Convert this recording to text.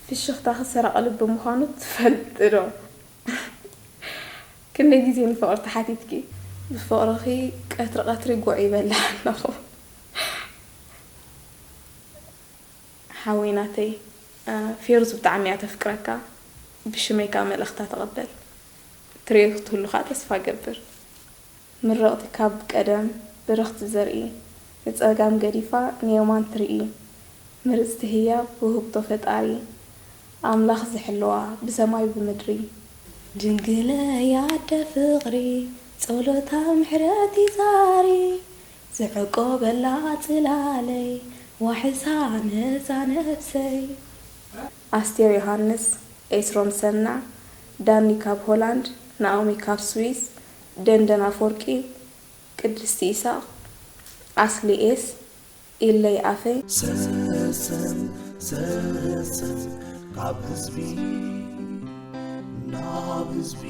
ፍሽኽታኺ ሰራቒ ልቢ ምዃኑ ትፈልጢ ዶ? ክንደይ ግዜ ንፍቕሪ ተሓቲትኪ? ብፍቕርኺ ቀትሪ ቀትሪ ጉዕ ይበልዕ ኣለኹ። ሓወይ ናተይ፣ ፌሩዝ ብጣዕሚ እያ ተፍቅረካ። ብሽመይ ከዓ መልእኽታ ተቐበል። ትሪኦ ክትህሉ ከዓ ተስፋ ገብር። ምርቕቲ ካብ ቀደም ብርኽቲ ዘርኢ፣ ንጸጋም ገዲፋ ንየማን ትርኢ፣ ምርጽቲ ህያብ ውህብቶ ፈጣሪ፣ ኣምላኽ ዝሕልዋ ብሰማይ ብምድሪ። ድንግለይ ኣደ ፍቕሪ፣ ጸሎታ ምሕረት ይዛሪ፣ ዝዕቆበላ ጽላለይ፣ ዋሕሳ ነዛ ነፍሰይ። ኣስቴር ዮሃንስ፣ ኤስሮም ሰና፣ ዳኒ ካብ ሆላንድ፣ ናኦሚ ካብ ስዊስ፣ ደንደን ኣፈወርቂ፣ ቅድስቲ ኢሳቕ፣ ኣስሊ ኤስ፣ ኢለይ ኣፈይ። ሰሰን ሰሰን ካብ ህዝቢ ናብ ህዝቢ